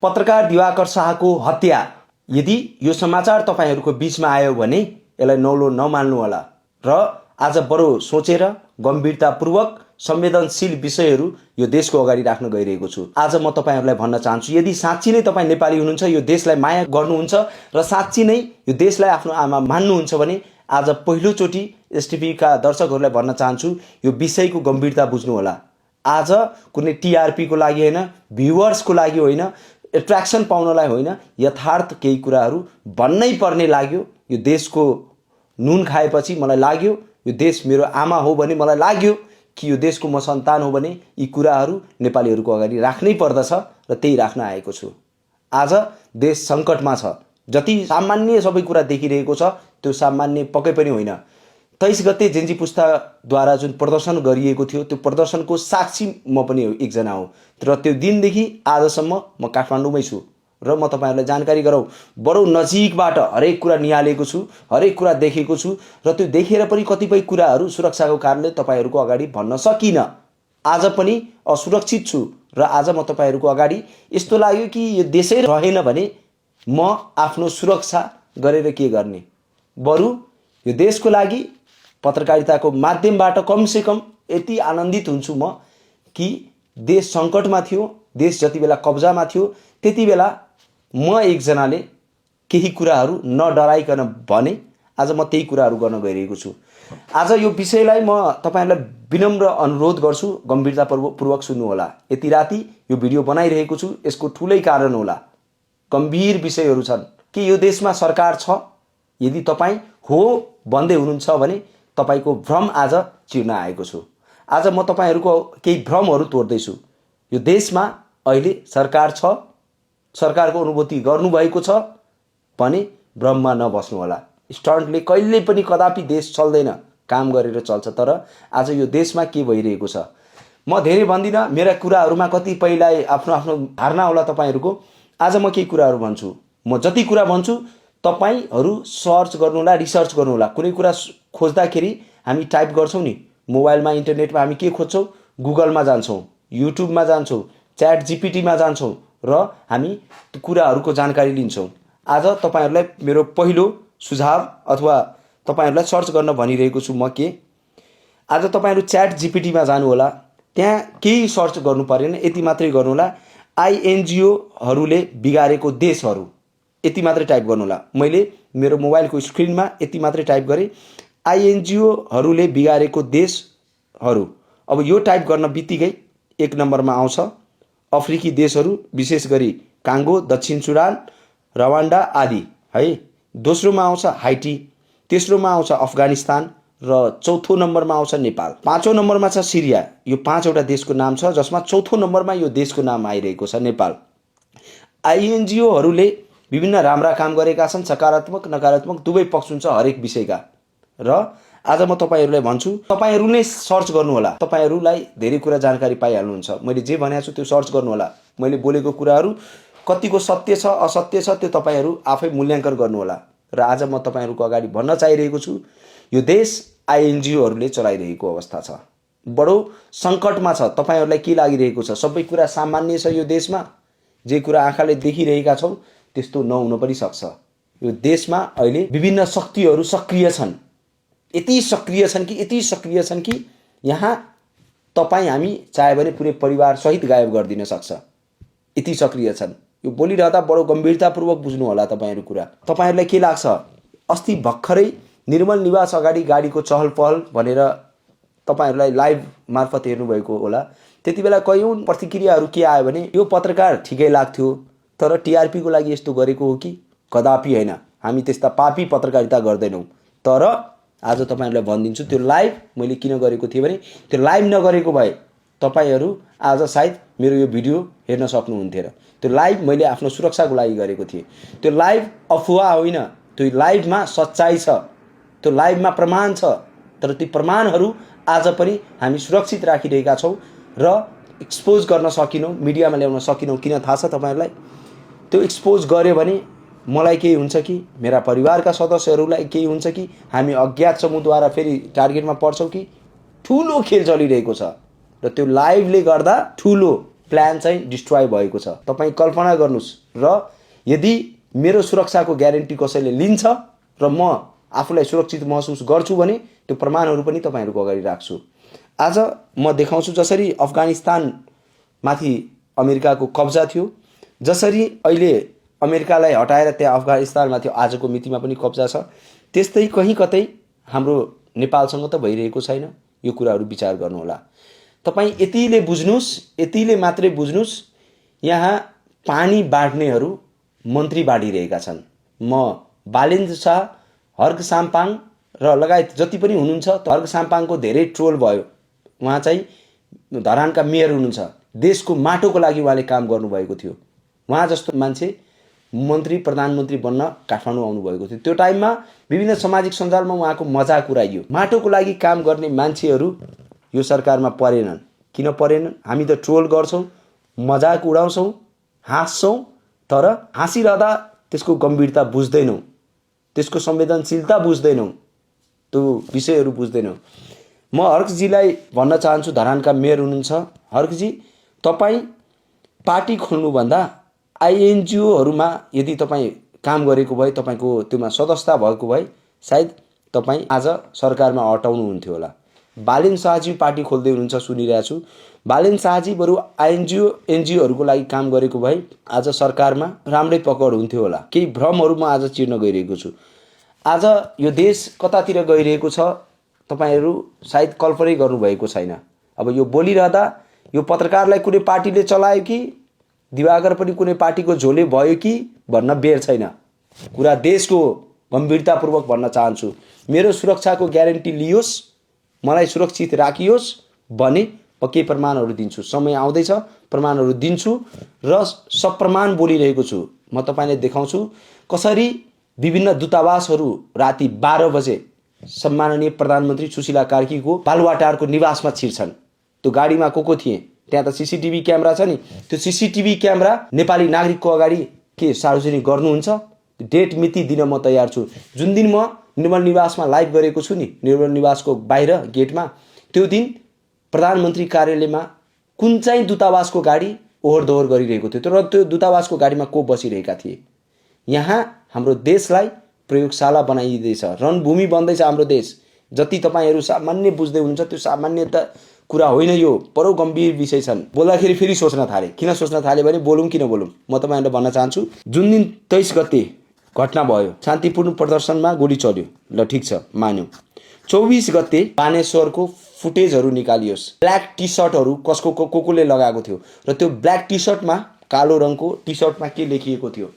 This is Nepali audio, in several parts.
पत्रकार दिवाकर शाहको हत्या यदि यो समाचार तपाईहरूको बीचमा आयो भने यसलाई नौलो नमान्नु होला र आज बडो सोचेर गम्भीरतापूर्वक संवेदनशील विषयहरू यो देशको अगाडि राख्न गइरहेको छु। आज म तपाईहरुलाई भन्न चाहन्छु, यदि साँच्चै नै तपाई नेपाली हुनुहुन्छ, यो देशलाई माया गर्नुहुन्छ र साँच्चै नै यो देशलाई आफ्नो आमा मान्नुहुन्छ भने आज पहिलोचोटी एसटिभी का दर्शकहरूलाई भन्न चाहन्छु, यो विषयको गम्भीरता बुझ्नु होला। आज कुनै टीआरपी को लागि होइन, भ्युअर्स को लागि होइन, एट्र्याक्सन पाउनलाई होइन, यथार्थ केही कुराहरू भन्नै पर्ने लाग्यो। यो देशको नुन खाएपछि मलाई लाग्यो यो देश मेरो आमा हो भने मलाई लाग्यो कि यो देशको म सन्तान हो भने यी कुराहरू नेपालीहरूको अगाडि राख्नै पर्दछ र त्यही राख्न आएको छु। आज देश सङ्कटमा छ। जति सामान्य सबै कुरा देखिरहेको छ त्यो सामान्य पक्कै पनि होइन। 23 गते जेन्जी पुस्ताद्वारा जुन प्रदर्शन गरिएको थियो त्यो प्रदर्शनको साक्षी म पनि एकजना हो र त्यो दिनदेखि आजसम्म म काठमाडौँमै छु र म तपाईहरुलाई जानकारी गराउँ, बडो नजिकबाट हरेक कुरा निहालेको छु, हरेक कुरा देखेको छु र त्यो देखेर पनि कतिपय कुराहरू सुरक्षाको कारणले तपाईहरुको अगाडि भन्न सकिन। आज पनि असुरक्षित छु र आज म तपाईहरुको अगाडि यस्तो लाग्यो कि यो देशै रहेन भने म आफ्नो सुरक्षा गरेर के गर्ने, बरु यो देशको लागि पत्रकारिताको माध्यमबाट कमसे कम यति आनन्दित हुन्छु म कि देश सङ्कटमा थियो, देश जति बेला कब्जामा थियो त्यति बेला म एकजनाले केही कुराहरू नडराइकन भने आज म त्यही कुराहरू गर्न गइरहेको छु। आज यो विषयलाई म तपाईहरुलाई विनम्र अनुरोध गर्छु, गम्भीरतापूर्वक सुन्नु होला। यति राति यो भिडियो बनाइरहेको छु, यसको ठूलै कारण होला। गम्भीर विषयहरू छन् कि यो देशमा सरकार छ। यदि तपाई हो भन्दै हुनुहुन्छ भने तपाईको भ्रम आज चिर्न आएको छु। आज म तपाईहरुको केही भ्रमहरू तोड्दैछु। यो देशमा अहिले सरकार छ, सरकारको अनुभूति गर्नुभएको छ भने भ्रममा नबस्नु होला। स्टन्टले कहिले पनि कदापि देश चल्दैन, काम गरेर चल्छ। तर आज यो देशमा के भइरहेको छ म धेरै भन्दिनँ, मेरा कुराहरूमा कतिपयलाई आफ्नो आफ्नो धारणा होला तपाईहरुको। आज म केही कुराहरू भन्छु, म जति कुरा भन्छु तपाईहरु सर्च गर्नु होला, रिसर्च गर्नु होला। कुनै कुरा खोज्दाखेरि हामी टाइप गर्छौं नि, मोबाइलमा इन्टरनेटमा हामी के खोज्छौं, गुगलमा जान्छौं, युट्युबमा जान्छौं, च्याट जीपीटीमा जान्छौं र हामी कुराहरूको जानकारी लिन्छौं। आज तपाईहरुलाई मेरो पहिलो सुझाव अथवा तपाईहरुलाई सर्च गर्न भनिरहेको छु म के, आज तपाईहरु च्याट जीपीटीमा जानु होला, त्यहाँ केही सर्च गर्नु परेन, यति मात्रै गर्नु होला, आईएनजीओ हरूले बिगारेको देशहरू यति मात्रै टाइप गर्नु होला। मैले मेरो मोबाइलको स्क्रिनमा यति मात्रै टाइप गरे, आईएनजीओ हरूले बिगारेको देशहरू। अब यो टाइप गर्न बित्तिकै एक नम्बरमा आउँछ अफ्रिकी देशहरू, विशेष गरी काङ्गो, दक्षिण सुडान, रवान्डा आदि है। दोस्रोमा आउँछ हाइटी, तेस्रोमा आउँछ अफगानिस्तान र चौथो नम्बरमा आउँछ नेपाल। पाँचौं नम्बरमा छ सिरिया। यो 5 वटा देशको नाम छ जसमा चौथो नम्बरमा यो देशको नाम आइरहेको छ नेपाल। आईएनजीओ हरूले विभिन्न राम्रा काम गरेका छन्, सकारात्मक नकारात्मक दुवै पक्ष हुन्छ हरेक विषयका। र आज म तपाईहरुलाई भन्छु, तपाईहरु नै सर्च गर्नु होला। तपाईहरुलाई धेरै कुरा जानकारी पाइहाल्नुहुन्छ। मैले जे भनेको छु त्यो सर्च गर्नु होला। मैले बोलेको कुराहरू कतिको सत्य छ असत्य छ त्यो तपाईहरु आफै मूल्याङ्कन गर्नु होला। र आज म तपाईहरुको अगाडि भन्न चाहिरहेको छु, यो देश आईएनजीओ हरूले चलाइरहेको अवस्था छ, बडो संकटमा छ। तपाईहरुलाई के लागिरहेको छ, सबै कुरा सामान्य छ यो देशमा, जे कुरा आँखाले देखिरहेका छौं त्यस्तो नहुन पनि सक्छ। यो देशमा अहिले विभिन्न शक्तिहरू सक्रिय छन्, यति सक्रिय छन् कि यहाँ तपाई हामी चाहे भने पुरै परिवार सहित गायब गरिदिन सक्छ, यति सक्रिय छन्। यो बोलिरहँदा बडो गम्भीरतापूर्वक बुझ्नु होला तपाईहरु कुरा। तपाईहरुलाई के लाग्छ, अस्ति भर्खरै निर्मल निवास अगाडि गाडीको चहल पहल भनेर तपाईहरुलाई लाइभ मार्फत हेर्नु भएको होला। त्यति बेला कयौं प्रतिक्रियाहरू के आयो भने यो पत्रकार ठिकै लाग्थ्यो तर टीआरपी को लागि यस्तो गरेको हो कि, कदापि हैन, हामी त्यस्ता पापी पत्रकारिता गर्दैनौं। तर आज तपाईहरुलाई भनिदिन्छु, त्यो लाइभ मैले किन गरेको थिएँ भने त्यो लाइभ नगरेको भए तपाईहरु आज सायद मेरो यो भिडियो हेर्न सक्नुहुन्थेन। त्यो लाइभ मैले आफ्नो सुरक्षाको लागि गरेको थिएँ। त्यो लाइभ अफवाह होइन, त्यो लाइभमा सच्चाई छ, त्यो लाइभमा प्रमाण छ। तर ती प्रमाणहरू आज पनि हामी सुरक्षित राखिरहेका छौं र एक्सपोज गर्न सकिनौं, मिडियामा ल्याउन सकिनौं। किन थाहा छ तपाईहरुलाई? त्यो एक्सपोज गर्यो भने मलाई केही हुन्छ कि, मेरा परिवारका सदस्यहरूलाई केही हुन्छ कि, हामी अज्ञात समूहद्वारा फेरि टार्गेटमा पर्छौं कि, ठूलो खेल चलिरहेको छ। र त्यो लाइभले गर्दा ठूलो प्लान चाहिँ डिस्ट्रोय भएको छ। तपाईँ कल्पना गर्नुहोस्। र यदि मेरो सुरक्षाको ग्यारेन्टी कसैले लिन्छ र म आफूलाई सुरक्षित महसुस गर्छु भने त्यो प्रमाणहरू पनि तपाईँहरूको अगाडि राख्छु। आज म देखाउँछु जसरी अफगानिस्तानमाथि अमेरिकाको कब्जा थियो, जसरी अहिले अमेरिकालाई हटाएर त्यहाँ अफगानिस्तानमाथि आजको मितिमा पनि कब्जा छ, त्यस्तै कहीँ कतै हाम्रो नेपालसँग त भइरहेको छैन। यो कुराहरू विचार गर्नुहोला। तपाईँ यतिले बुझ्नुहोस्, यतिले मात्रै बुझ्नुहोस्, यहाँ पानी बाँड्नेहरू मन्त्री बाँडिरहेका छन्। म बालेन्द्र शाह, हर्क साम्पाङ र लगायत जति पनि हुनुहुन्छ, हर्क साम्पाङको धेरै ट्रोल भयो। उहाँ चाहिँ धरानका मेयर हुनुहुन्छ। देशको माटोको लागि उहाँले काम गर्नुभएको थियो। उहाँ जस्तो मान्छे मन्त्री प्रधानमन्त्री बन्न काठमाडौँ आउनुभएको थियो। त्यो टाइममा विभिन्न सामाजिक सञ्जालमा उहाँको मजाक उडाइयो। माटोको लागि काम गर्ने मान्छेहरू यो सरकारमा परेनन्। किन परेनन्? हामी त ट्रोल गर्छौँ, मजाक उडाउँछौँ, हाँस्छौँ, तर हाँसिरहँदा त्यसको गम्भीरता बुझ्दैनौँ, त्यसको संवेदनशीलता बुझ्दैनौँ, त्यो विषयहरू बुझ्दैनौँ। म हर्कजीलाई भन्न चाहन्छु, धरानका मेयर हुनुहुन्छ, हर्कजी तपाईँ पार्टी खोल्नुभन्दा आइएनजिओहरूमा यदि तपाईँ काम गरेको भए, तपाईँको त्योमा सदस्यता भएको भए सायद तपाईँ आज सरकारमा अटाउनुहुन्थ्यो होला। बालेन्द्र शाहजी पार्टी खोल्दै हुनुहुन्छ सुनिरहेको छु। बालेन्द्र शाहजी बरु एनजिओहरूको लागि काम गरेको भए आज सरकारमा राम्रै पकड हुन्थ्यो होला। केही भ्रमहरू म आज चिर्न गइरहेको छु। आज यो देश कतातिर गइरहेको छ तपाईहरू सायद कल्पनै गर्नुभएको छैन। अब यो बोलिरहँदा यो पत्रकारलाई कुनै पार्टीले चलायो कि दिवाकर पनि कुनै पार्टीको झोले भयो कि भन्न बेर छैन। कुरा देशको हो। गम्भीरतापूर्वक भन्न चाहन्छु, मेरो सुरक्षाको ग्यारेन्टी लियोस्, मलाई सुरक्षित राखियोस् भने म केही प्रमाणहरू दिन्छु। समय आउँदैछ, प्रमाणहरू दिन्छु र सप्रमाण बोलिरहेको छु। म तपाईँलाई देखाउँछु कसरी विभिन्न दूतावासहरू राति 12 बजे सम्माननीय प्रधानमन्त्री सुशीला कार्कीको बालुवाटारको निवासमा छिर्छन्। त्यो गाडीमा को थिए? त्यहाँ त सीसीटीभी क्यामेरा छ नि। त्यो सीसीटीभी क्यामेरा नेपाली नागरिकको अगाडि के सार्वजनिक गर्नुहुन्छ? डेट मिति दिन म तयार छु। जुन दिन म निर्मल निवासमा लाइभ गरेको छु नि, निर्मल निवासको बाहिर गेटमा, त्यो दिन प्रधानमन्त्री कार्यालयमा कुन चाहिँ दूतावासको गाडी ओहोर दोहोर गरिरहेको थियो र त्यो दूतावासको गाडीमा को बसिरहेका थिए? यहाँ हाम्रो देशलाई प्रयोगशाला बनाइँदैछ, रणभूमि बन्दैछ हाम्रो देश। जति तपाईँहरू सामान्य बुझ्दै हुनुहुन्छ त्यो सामान्य त कुरा होइन, यो बडो गम्भीर विषय छन्। बोल्दाखेरि फेरि सोच्न थाले। किन सोच्न थाले भने बोलौँ किन बोलौँ? म तपाईँहरूलाई भन्न चाहन्छु, जुन दिन 23 गते घटना भयो, शान्तिपूर्ण प्रदर्शनमा गोली चल्यो, ल ठिक छ मान्यौँ। 24 गते बानेश्वरको फुटेजहरू निकालियोस्। ब्ल्याक टी सर्टहरू कसले लगाएको थियो र त्यो ब्ल्याक टी सर्टमा, कालो रङको टी सर्टमा के लेखिएको थियो,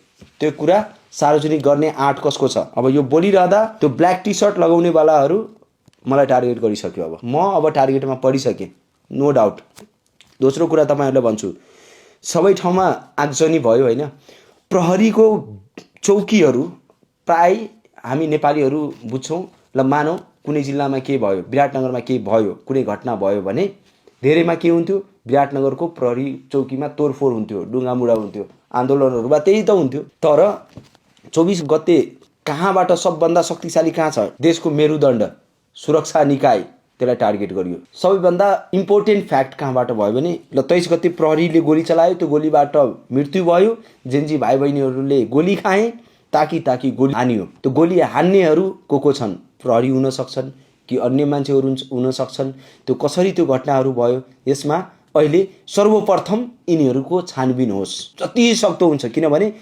त्यो कुरा सार्वजनिक गर्ने आँट कसको छ? अब यो बोलिरहँदा त्यो ब्ल्याक टी सर्ट लगाउनेवालाहरू मलाई टार्गेट गरिसक्यो। अब टार्गेटमा परिसकेँ, नो डाउट। दोस्रो कुरा तपाईँहरूलाई भन्छु, सबै ठाउँमा आगजनी भयो होइन। प्रहरीको चौकीहरू प्राय हामी नेपालीहरू बुझ्छौँ। ल मानौँ कुनै जिल्लामा के भयो, विराटनगरमा के भयो, कुनै घटना भयो भने धेरैमा के हुन्थ्यो? विराटनगरको प्रहरी चौकीमा तोडफोड हुन्थ्यो, डुङ्गामुढा हुन्थ्यो, आन्दोलनहरूमा त्यही त हुन्थ्यो। तर 24 गते कहाँबाट सबभन्दा शक्तिशाली कहाँ छ? देशको मेरुदण्ड सुरक्षा निकाय, त्यसलाई टार्गेट गरियो। सबैभन्दा इम्पोर्टेन्ट फ्याक्ट कहाँबाट भयो भने ल 23 गते प्रहरीले गोली चलायो, त्यो गोलीबाट मृत्यु भयो, जेन्जी भाइ बहिनीहरूले गोली खाए, ताकी गोली हानियो। त्यो गोली हान्नेहरू को छन्? प्रहरी हुन सक्छन् कि अन्य मान्छेहरू हुन सक्छन्। त्यो कसरी त्यो घटनाहरू भयो, यसमा अहिले सर्वप्रथम यिनीहरूको छानबिन होस् जति सक्दो हुन्छ। किनभने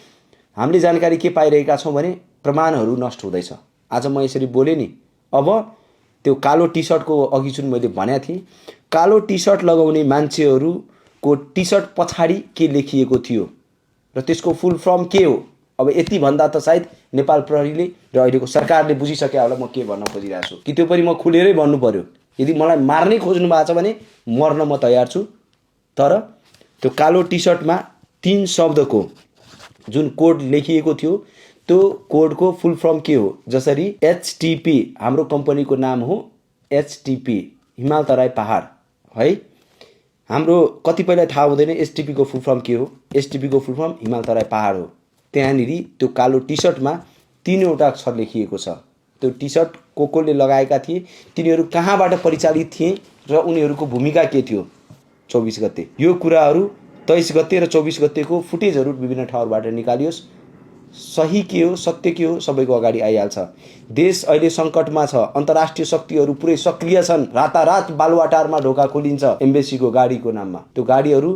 हामीले जानकारी के पाइरहेका छौँ भने प्रमाणहरू नष्ट हुँदैछ। आज म यसरी बोलेँ नि, अब त्यो कालो टी सर्टको अघि जुन मैले भनेको थिएँ, कालो टी सर्ट लगाउने मान्छेहरूको टी सर्ट पछाडि के लेखिएको थियो र त्यसको फुल फर्म के हो? अब यति भन्दा त सायद नेपाल प्रहरीले र अहिलेको सरकारले बुझिसके होला म के भन्न खोजिरहेको छु। कि त्यो पनि म खुलेरै भन्नु पर्यो? यदि मलाई मार्नै खोज्नु भएको छ भने मर्न म तयार छु। तर त्यो कालो टी सर्टमा 3 शब्दको जुन कोड लेखिएको थियो, त्यो कोडको फुल फर्म के हो? जसरी एचटिपी, हाम्रो कम्पनीको नाम हो एचटिपी, हिमाल तराई पहाड है। हाम्रो कतिपयलाई थाहा हुँदैन एचटिपीको फुल फर्म के हो। एचटिपीको फुल फर्म हिमाल तराई पहाड हो। त्यहाँनिर त्यो कालो टी सर्टमा 3वटा अक्षर लेखिएको छ। त्यो टी सर्ट कोले लगाएका थिए, तिनीहरू कहाँबाट परिचालित थिए र उनीहरूको भूमिका के थियो 24 गते, यो कुराहरू 23 गते र 24 गतेको फुटेजहरू विभिन्न ठाउँबाट निकालियोस्। सही के हो, सत्य के हो, सबैको अगाडि आइहाल्छ। देश अहिले सङ्कटमा छ। अन्तर्राष्ट्रिय शक्तिहरू पुरै सक्रिय छन्। रातारात बालुवाटारमा ढोका खोलिन्छ एम्बेसीको गाडीको नाममा। त्यो गाडीहरू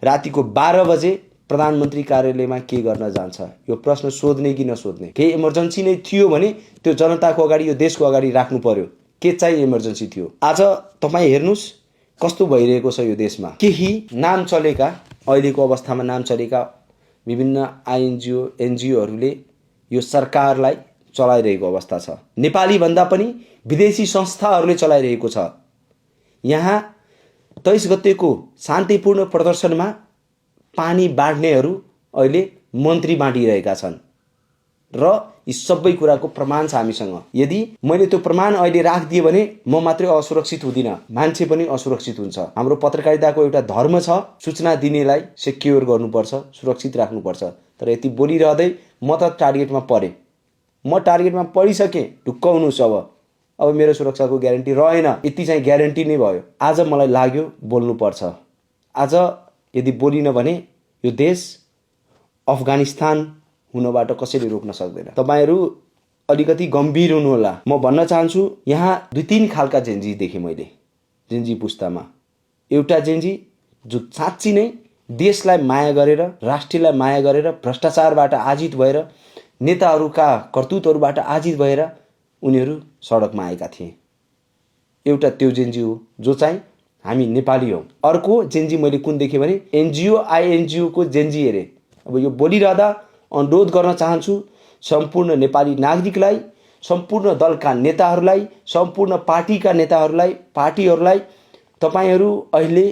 रातिको 12 बजे प्रधानमन्त्री कार्यालयमा के गर्न जान्छ? यो प्रश्न सोध्ने कि नसोध्ने? केही इमर्जेन्सी नै थियो भने त्यो जनताको अगाडि, यो देशको अगाडि राख्नु पर्यो। के चाहिँ इमर्जेन्सी थियो? आज तपाईँ हेर्नुहोस् कस्तो भइरहेको छ यो देशमा। केही नाम चलेका, अहिलेको अवस्थामा नाम चलेका विभिन्न आइएनजिओ एनजिओहरूले यो सरकारलाई चलाइरहेको अवस्था छ। नेपाली भन्दा पनि विदेशी संस्थाहरूले चलाइरहेको छ। यहाँ 23 गतेको शान्तिपूर्ण प्रदर्शनमा पानी बाँड्नेहरू अहिले मन्त्री बाँडिरहेका छन् र यी सबै कुराको प्रमाण छ हामीसँग। यदि मैले त्यो प्रमाण अहिले राखिदिएँ भने म मात्रै असुरक्षित हुँदिनँ, मान्छे पनि असुरक्षित हुन्छ। हाम्रो पत्रकारिताको एउटा धर्म छ, सूचना दिनेलाई सेक्योर गर्नुपर्छ, सुरक्षित राख्नुपर्छ। तर यति बोलिरहँदै म त टार्गेटमा परेँ, म टार्गेटमा परिसकेँ। ढुक्क हुनुहोस्। अब मेरो सुरक्षाको ग्यारेन्टी रहेन, यति चाहिँ ग्यारेन्टी नै भयो। आज मलाई लाग्यो बोल्नुपर्छ। आज यदि बोलिन भने यो देश अफगानिस्तान हुनबाट कसैले रोक्न सक्दैन। तपाईहरू अलिकति गम्भीर हुनुहोला। म भन्न चाहन्छु, यहाँ 2-3 खालका जेन्जी देखेँ मैले जेन्जी पुस्तामा। एउटा जेन्जी जो साँच्ची नै देशलाई माया गरेर, राष्ट्रलाई माया गरेर, भ्रष्टाचारबाट आजित भएर, नेताहरूका कर्तुतहरूबाट आजित भएर उनीहरू सडकमा आएका थिए। एउटा त्यो जेन्जी हो जो चाहिँ हामी नेपाली हौँ। अर्को जेन्जी मैले कुन देखेँ भने एनजिओ आइएनजिओको जेन्जी हेरेँ। अब यो बोलिरहँदा अनुरोध गर्न चाहन्छु सम्पूर्ण नेपाली नागरिकलाई, सम्पूर्ण दलका नेताहरूलाई, सम्पूर्ण पार्टीका नेताहरूलाई, पार्टीहरूलाई, तपाईहरू अहिले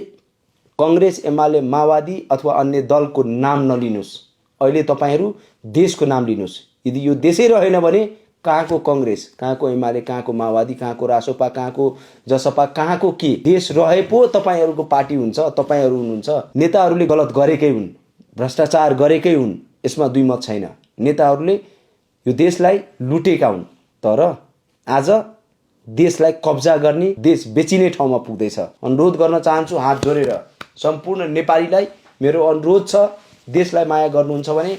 कांग्रेस, एमाले, माओवादी अथवा अन्य दलको नाम नलिनुहोस्। अहिले तपाईहरू देशको नाम लिनुहोस्। यदि यो देशै रहेन भने कहाँको कांग्रेस, कहाँको एमाले, कहाँको माओवादी, कहाँको रासोपा, कहाँको जसपा, कहाँको के? देश रहे पो तपाईहरूको पार्टी हुन्छ, तपाईहरू हुनुहुन्छ। नेताहरूले गलत गरेकै हुन्, भ्रष्टाचार गरेकै हुन्, यसमा दुई मत छैन। नेताहरूले यो देशलाई लुटेका हुन्, तर आज देशलाई कब्जा गर्ने, देश बेचिने ठाउँमा पुग्दैछ। अनुरोध गर्न चाहन्छु हात जोडेर सम्पूर्ण नेपालीलाई मेरो अनुरोध छ, देशलाई माया गर्नुहुन्छ भने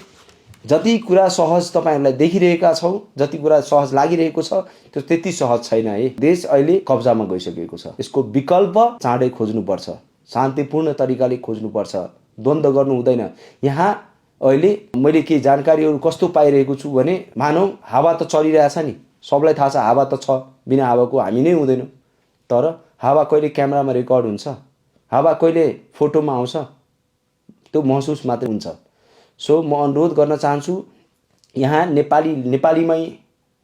जति कुरा सहज तपाईहरुलाई देखिरहेका छौ, जति कुरा सहज लागिरहेको छ, त्यो त्यति सहज छैन है। देश अहिले कब्जामा गइसकेको छ। यसको विकल्प चाँडै खोज्नुपर्छ, शान्तिपूर्ण तरिकाले खोज्नुपर्छ, द्वन्द्व गर्नु हुँदैन। यहाँ अहिले मैले के जानकारीहरू कस्तो पाइरहेको छु भने मानौ हावा त चलिरहेछ नि, सबलाई थाहा छ हावा त छ, बिना हावाको हामी नै हुँदैनौँ। तर हावा कहिले क्यामेरामा रेकर्ड हुन्छ, हावा कहिले फोटोमा आउँछ, त्यो महसुस मात्रै हुन्छ। सो म अनुरोध गर्न चाहन्छु, यहाँ नेपालीमै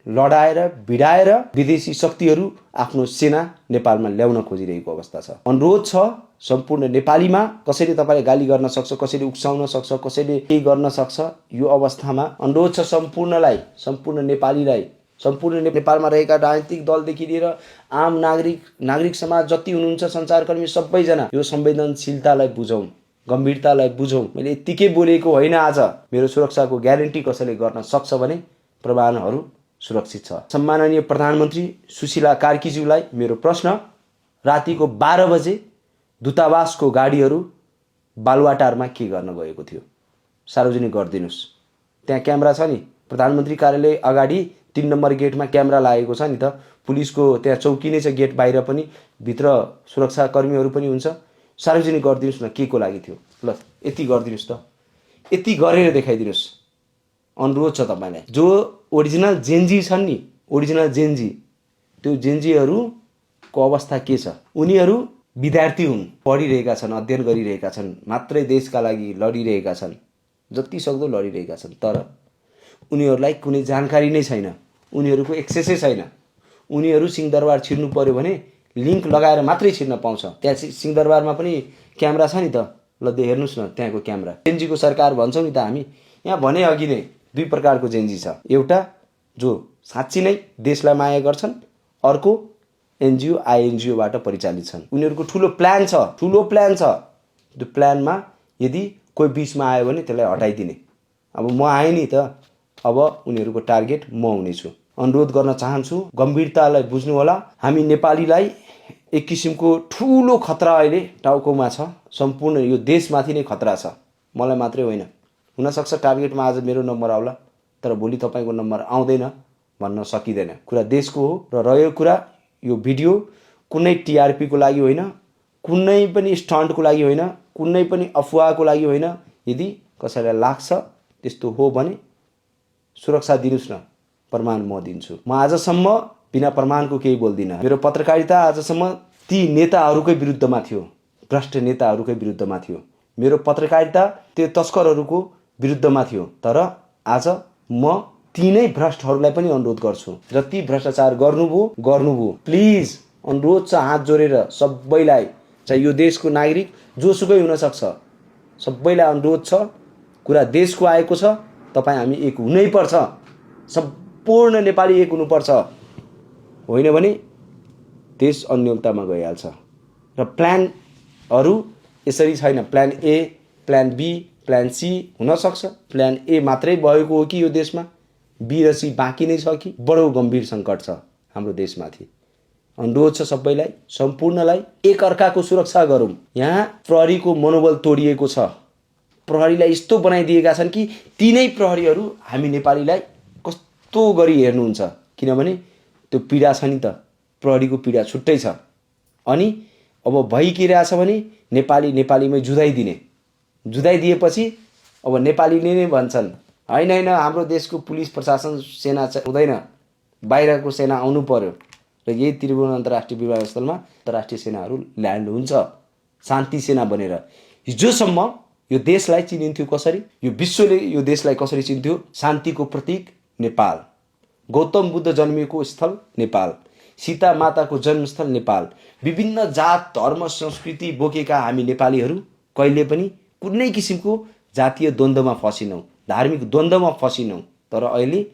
लडाएर भिडाएर विदेशी शक्तिहरू आफ्नो सेना नेपालमा ल्याउन खोजिरहेको अवस्था छ। अनुरोध छ सम्पूर्ण नेपालीमा, कसैले तपाईलाई गाली गर्न सक्छ, कसैले उक्साउन सक्छ, कसैले केही गर्न सक्छ। यो अवस्थामा अनुरोध छ सम्पूर्णलाई, सम्पूर्ण नेपालीलाई, सम्पूर्ण नेपालमा रहेका राजनीतिक दलदेखि लिएर आम नागरिक समाज जति हुनुहुन्छ, सञ्चारकर्मी सबैजना यो संवेदनशीलतालाई बुझौँ, गम्भीरतालाई बुझौँ। मैले यत्तिकै बोलेको होइन। आज मेरो सुरक्षाको ग्यारेन्टी कसैले गर्न सक्छ भने प्रमाणहरू सुरक्षित छ। सम्माननीय प्रधानमन्त्री सुशीला कार्कीज्यूलाई मेरो प्रश्न, रातिको 12 बजे दूतावासको गाडीहरू बालुवाटारमा के गर्न गएको थियो? सार्वजनिक गरिदिनुस्। त्यहाँ क्यामेरा छ नि, प्रधानमन्त्री कार्यालय अगाडि 3 नम्बर गेटमा क्यामेरा लागेको छ नि त। पुलिसको त्यहाँ चौकी नै छ, गेट बाहिर पनि, भित्र सुरक्षाकर्मीहरू पनि हुन्छ। सार्वजनिक गरिदिनुस् न, के को लागि थियो? ल यति गरिदिनुस् त, यति गरेर देखाइदिनुस्। अनुरोध छ तपाईलाई। जो ओरिजिनल जेन्जी छन् नि, ओरिजिनल जेन्जी, त्यो जेन्जीहरूको अवस्था के छ? उनीहरू विद्यार्थी हुन्, पढिरहेका छन्, अध्ययन गरिरहेका छन्, मात्रै देशका लागि लडिरहेका छन्, जति सक्दो लडिरहेका छन्। तर उनीहरूलाई कुनै जानकारी नै छैन, उनीहरूको एक्सेसै छैन। उनीहरू सिंहदरबार छिर्नु पर्यो भने लिङ्क लगाएर मात्रै छिर्न पाउँछ। त्यहाँ सिंहदरबारमा पनि क्यामेरा छ नि त, ल हेर्नुहोस् न त्यहाँको क्यामेरा। जेन्जीको सरकार भन्छौँ नि त हामी। यहाँ भने अघि नै 2 प्रकारको जेन्जी छ। एउटा जो साँच्ची नै देशलाई माया गर्छन्, अर्को एनजिओ आइएनजिओबाट परिचालित छन्। उनीहरूको ठुलो प्लान छ, ठुलो प्लान छ। त्यो प्लानमा यदि कोही बिचमा आयो भने त्यसलाई हटाइदिने। अब म आएँ नि त, अब उनीहरूको टार्गेट म हुनेछु। अनुरोध गर्न चाहन्छु, गम्भीरतालाई बुझ्नु होला। हामी नेपालीलाई एक किसिमको ठुलो खतरा अहिले टाउकोमा छ। सम्पूर्ण यो देशमाथि नै खतरा छ, मलाई मात्रै होइन। हुनसक्छ टार्गेटमा आज मेरो नम्बर आउला, तर भोलि तपाईँको नम्बर आउँदैन भन्न सकिँदैन। कुरा देशको हो। र रह्यो कुरा यो भिडियो कुनै टिआरपीको लागि होइन, कुनै पनि स्टन्टको लागि होइन, कुनै पनि अफवाहको लागि होइन। यदि कसैलाई लाग्छ त्यस्तो हो भने सुरक्षा दिनुस् न, प्रमाण म दिन्छु। म आजसम्म बिना प्रमाणको केही बोल्दिनँ। मेरो पत्रकारिता आजसम्म ती नेताहरूकै विरुद्धमा थियो, भ्रष्ट नेताहरूकै विरुद्धमा थियो। मेरो पत्रकारिता त्यो तस्करहरूको विरुद्धमा थियो। तर आज म ती नै भ्रष्टहरूलाई पनि अनुरोध गर्छु, जति भ्रष्टाचार गर्नुभयो प्लिज अनुरोध छ हात जोडेर सबैलाई, चाहे यो देशको नागरिक जोसुकै हुनसक्छ, सबैलाई अनुरोध छ। कुरा देशको आएको छ, तपाईँ हामी एक हुनैपर्छ। सम्पूर्ण नेपाली एक हुनुपर्छ, होइन भने देश अन्योलतामा गइहाल्छ। र प्लानहरू यसरी छैन, plan A, plan B, plan C हुनसक्छ। प्लान ए मात्रै भएको हो कि यो देशमा, बी र सी बाँकी नै छ कि? बडो गम्भीर सङ्कट छ हाम्रो देशमाथि। अनुरोध छ सबैलाई, सम्पूर्णलाई, एक अर्काको सुरक्षा गरौँ। यहाँ प्रहरीको मनोबल तोडिएको छ। प्रहरीलाई यस्तो बनाइदिएका छन् कि तीनै प्रहरीहरू हामी नेपालीलाई कस्तो गरी हेर्नुहुन्छ। किनभने त्यो पीडा छ नि त, प्रहरीको पीडा छुट्टै छ। अनि अब भइकिरहेछ भने नेपालीमै जुधाइदिएपछि अब नेपालीले नै भन्छन् होइन होइन हाम्रो देशको पुलिस प्रशासन सेना हुँदैन, बाहिरको सेना आउनु पर्यो। र यही त्रिभुवन अन्तर्राष्ट्रिय विमानस्थलमा अन्तर्राष्ट्रिय सेनाहरू ल्यान्ड हुन्छ शान्ति सेना बनेर। हिजोसम्म यो देशलाई चिनिन्थ्यो कसरी? यो विश्वले यो देशलाई कसरी चिन्थ्यो? शान्तिको प्रतीक नेपाल, गौतम बुद्ध जन्मिएको स्थल नेपाल, सीता माताको जन्मस्थल नेपाल। विभिन्न जात धर्म संस्कृति बोकेका हामी नेपालीहरू कहिले पनि कुनै किसिमको जातीय द्वन्द्वमा फसिनौँ, धार्मिक द्वन्द्वमा फसिनौँ। तर अहिले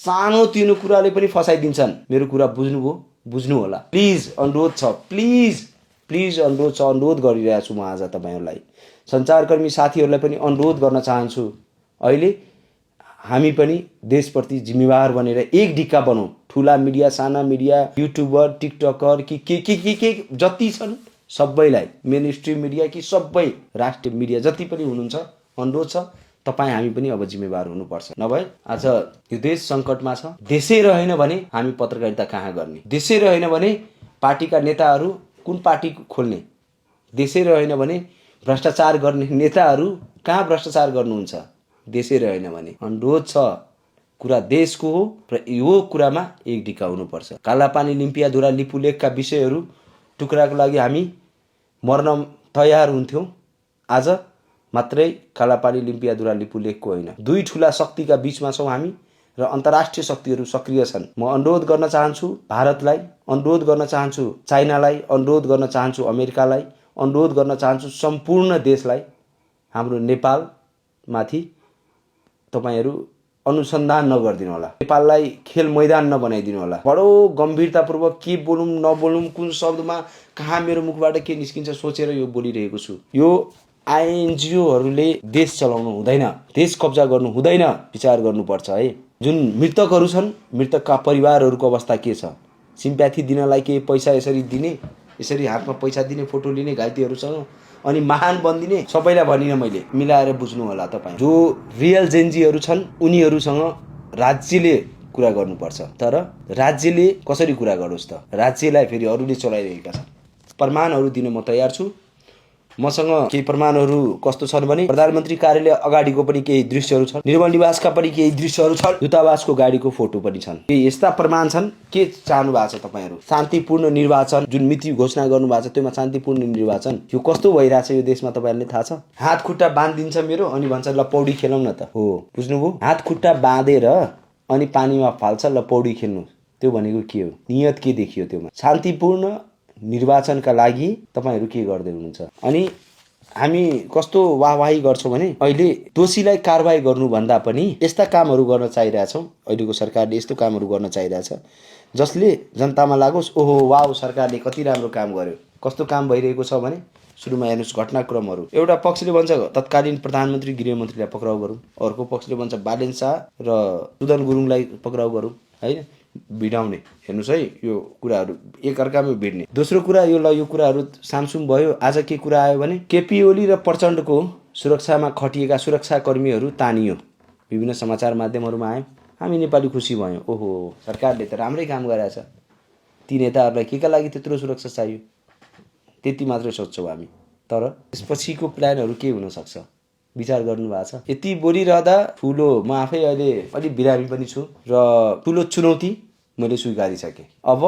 सानोतिनो कुराले पनि फसाइदिन्छन्। मेरो कुरा बुझ्नु होला। प्लिज अनुरोध छ, प्लिज अनुरोध छ, अनुरोध गरिरहेको छु म आज तपाईँहरूलाई। सञ्चारकर्मी साथीहरूलाई पनि अनुरोध गर्न चाहन्छु, अहिले हामी पनि देशप्रति जिम्मेवार बनेर एक ढिक्का बनौँ। ठुला मिडिया, साना मिडिया, युट्युबर, टिकटकर के जति छन् सबैलाई, मेन स्ट्रिम मिडिया कि सबै राष्ट्रिय मिडिया जति पनि हुनुहुन्छ, अनुरोध छ तपाईँ हामी पनि अब जिम्मेवार हुनुपर्छ। नभए आज यो देश सङ्कटमा छ। देशै रहेन भने हामी पत्रकारिता कहाँ गर्ने? देशै रहेन भने पार्टीका नेताहरू कुन पार्टी खोल्ने? देशै रहेन भने भ्रष्टाचार गर्ने नेताहरू कहाँ भ्रष्टाचार गर्नुहुन्छ? देशै रहेन भने। अनुरोध छ, कुरा देशको हो र यो कुरामा एक ढिक्का हुनुपर्छ। कालापानी, लिम्पियाधुरा, लिपुलेखका विषयहरू टुक्राको लागि हामी मर्न तयार हुन्थ्यौँ। आज मात्रै कालापानी, लिम्पियाधुरा, लिपुलेखको होइन, दुई ठुला शक्तिका बिचमा छौँ हामी र अन्तर्राष्ट्रिय शक्तिहरू सक्रिय छन्। म अनुरोध गर्न चाहन्छु भारतलाई, अनुरोध गर्न चाहन्छु चाइनालाई, अनुरोध गर्न चाहन्छु अमेरिकालाई, अनुरोध गर्न चाहन्छु सम्पूर्ण देशलाई, हाम्रो नेपालमाथि तपाईहरू अनुसन्धान नगरिदिनु होला, नेपाललाई खेल मैदान नबनाइदिनु होला। बडो गम्भीरतापूर्वक के बोलौँ नबोलौँ, कुन शब्दमा कहाँ मेरो मुखबाट के निस्किन्छ सोचेर यो बोलिरहेको छु। यो आइएनजिओहरूले देश चलाउनु हुँदैन, देश कब्जा गर्नु हुँदैन, विचार गर्नुपर्छ है। जुन मृतकहरू छन्, मृतकका परिवारहरूको अवस्था के छ? सिम्प्याथी दिनलाई के पैसा यसरी दिने, यसरी हातमा पैसा दिने, फोटो लिने घाइतेहरूसँग, अनि महान बनिदिने? सबैलाई भनिनँ मैले, मिलाएर बुझ्नु होला तपाईँ। जो रियल जेन्जीहरू छन् उनीहरूसँग राज्यले कुरा गर्नुपर्छ। तर राज्यले कसरी कुरा गरोस् त? राज्यलाई फेरि अरूले चलाइरहेका छन्। प्रमाणहरू दिन म तयार छु। मसँग केही प्रमाणहरू कस्तो छन् भने प्रधानमन्त्री कार्यालय अगाडिको पनि केही दृश्यहरू छन्, निर्मल निवासका पनि केही दृश्यहरू छन्, दूतावासको गाडीको फोटो पनि छन्। केही यस्ता प्रमाण छन्। के चाहनु भएको छ तपाईँहरू? शान्तिपूर्ण निर्वाचन, जुन मिति घोषणा गर्नु भएको छ त्योमा शान्तिपूर्ण निर्वाचन, यो कस्तो भइरहेछ यो देशमा तपाईँहरूले थाहा छ? हात खुट्टा बाँधिदिन्छ मेरो, अनि भन्छ ल पौडी खेलौँ न त। हो, बुझ्नुभयो? हात खुट्टा बाँधेर अनि पानीमा फाल्छ ल पौडी खेल्नु, त्यो भनेको के हो? नियत के देखियो त्योमा? शान्तिपूर्ण निर्वाचनका लागि तपाईहरू के गर्दै हुनुहुन्छ? अनि हामी कस्तो वाहवाही गर्छौँ भने अहिले दोषीलाई कारबाही गर्नुभन्दा पनि यस्ता कामहरू गर्न चाहिरहेछौँ। अहिलेको सरकारले यस्तो कामहरू गर्न चाहिरहेछ जसले जनतामा लागोस्, ओहो वाउ सरकारले कति राम्रो काम गर्यो। कस्तो काम भइरहेको छ भने सुरुमा हेर्नुहोस् घटनाक्रमहरू। एउटा पक्षले भन्छ तत्कालीन प्रधानमन्त्री गृहमन्त्रीलाई पक्राउ गरौँ, अर्को पक्षले भन्छ बालेन शाह र सुदन गुरुङलाई पक्राउ गरौँ, होइन? भिडाउने। हेर्नुहोस् है, यो कुराहरू एकअर्कामा भिड्ने। दोस्रो कुरा यो कुराहरू सामसुम भयो। आज के कुरा आयो भने केपी ओली र प्रचण्डको सुरक्षामा खटिएका सुरक्षाकर्मीहरू तानियो, विभिन्न समाचार माध्यमहरूमा आयो। हामी नेपाली खुसी भयौँ, ओहो सरकारले त राम्रै काम गरेछ, ती नेताहरूलाई केका लागि त्यत्रो सुरक्षा चाहियो, त्यति मात्रै सोच्छौँ हामी। तर त्यसपछिको प्लानहरू के हुनसक्छ विचार गर्नुभएको छ? यति बोलिरहँदा ठुलो, म आफै अहिले अलिक बिरामी पनि छु र ठुलो चुनौती मैले स्वीकारिसकेँ। अब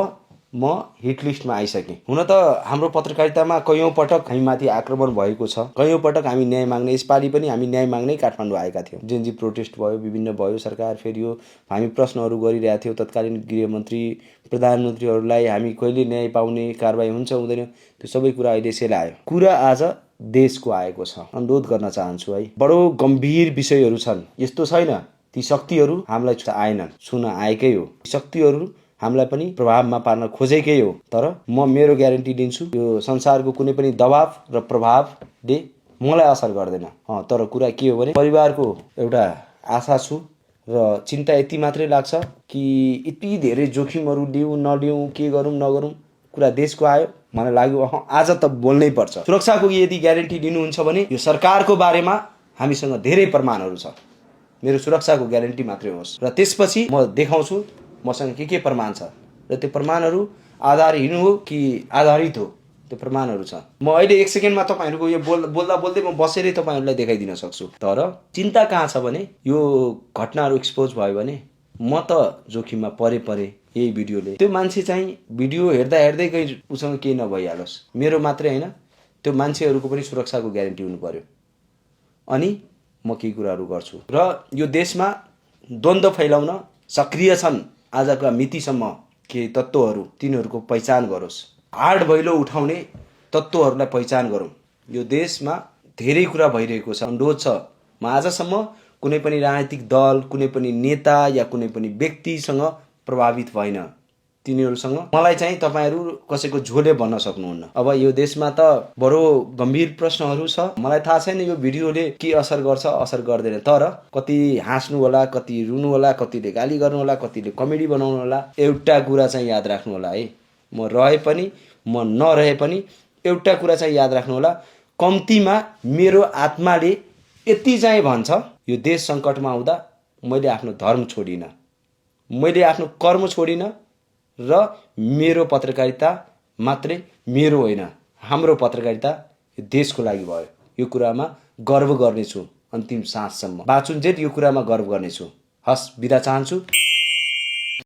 म हिट लिस्टमा आइसकेँ। हुन त हाम्रो पत्रकारितामा कैयौँ पटक हामी माथि आक्रमण भएको छ, कैयौँ पटक हामी न्याय माग्ने, यसपालि पनि हामी न्याय माग्नै काठमाडौँ आएका थियौँ। जेनजी प्रोटेस्ट भयो, विभिन्न भयो, सरकार फेरियो, हामी प्रश्नहरू गरिरहेका थियौँ तत्कालीन गृहमन्त्री प्रधानमन्त्रीहरूलाई, हामी कहिले न्याय पाउने, कारबाही हुन्छ हुँदैन, त्यो सबै कुरा अहिले सेलायो। कुरा आज देशको आएको छ। अनुरोध गर्न चाहन्छु है, बडो गम्भीर विषयहरू छन्। यस्तो छैन ती शक्तिहरू हामीलाई आएनन्, छुन आएकै हो। शक्तिहरू हामीलाई पनि प्रभावमा पार्न खोजेकै हो। तर म मेरो ग्यारेन्टी दिन्छु, यो संसारको कुनै पनि दबाव र प्रभावले मलाई असर गर्दैन। तर कुरा के हो भने परिवारको एउटा आशा छु र चिन्ता यति मात्रै लाग्छ कि यति धेरै जोखिमहरू लिउँ नलिउँ, के गरौँ नगरौँ, कुरा देशको आयो, मलाई लाग्यो आज त बोल्नै पर्छ। सुरक्षाको यदि ग्यारेन्टी दिनुहुन्छ भने यो सरकारको बारेमा हामीसँग धेरै प्रमाणहरू छ। मेरो सुरक्षाको ग्यारेन्टी मात्रै होस् र त्यसपछि म देखाउँछु मसँग के प्रमाण छ र त्यो प्रमाणहरू आधारहीन हो कि आधारित हो, त्यो प्रमाणहरू छ। म अहिले एक सेकेन्डमा तपाईँहरूको यो बोल्दा बोल्दै म बसेरै तपाईँहरूलाई देखाइदिन सक्छु। तर चिन्ता कहाँ छ भने यो घटनाहरू एक्सपोज भयो भने म त जोखिममा परे यही भिडियोले। त्यो मान्छे चाहिँ भिडियो हेर्दा हेर्दै कहीँ उसँग केही नभइहालोस्। मेरो मात्रै होइन, त्यो मान्छेहरूको पनि सुरक्षाको ग्यारेन्टी हुनु पर्यो। अनि म केही कुराहरू गर्छु र यो देशमा द्वन्द्व फैलाउन सक्रिय छन् आजका मितिसम्म केही तत्त्वहरू, तिनीहरूको पहिचान गरोस्। हाड भैलो उठाउने तत्त्वहरूलाई पहिचान गरौँ। यो देशमा धेरै कुरा भइरहेको छ। अनुरोध छ, म आजसम्म कुनै पनि राजनीतिक दल, कुनै पनि नेता या कुनै पनि व्यक्तिसँग प्रभावित भएन। तिनीहरूसँग मलाई चाहिँ तपाईँहरू कसैको झोले भन्न सक्नुहुन्न। अब यो देशमा त बडो गम्भीर प्रश्नहरू छ। मलाई थाहा छैन यो भिडियोले के असर गर्छ, असर गर्दैन। तर कति हाँस्नु होला, कति रुनु होला, कतिले गाली गर्नु होला, कतिले कमेडी बनाउनु होला। एउटा कुरा चाहिँ याद राख्नु होला है, म रहे पनि म नरहे पनि एउटा कुरा चाहिँ याद राख्नु होला, कम्तीमा मेरो आत्माले यति चाहिँ भन्छ, यो देश सङ्कटमा आउँदा मैले आफ्नो धर्म छोडिनँ, मैले आफ्नो कर्म छोडिनँ र मेरो पत्रकारिता मात्रै मेरो होइन, हाम्रो पत्रकारिता यो देशको लागि भयो। यो कुरामा गर्व गर्नेछु अन्तिम साँझसम्म, बाँचुन्जेल यो कुरामा गर्व गर्नेछु। हस्, बिदा चाहन्छु।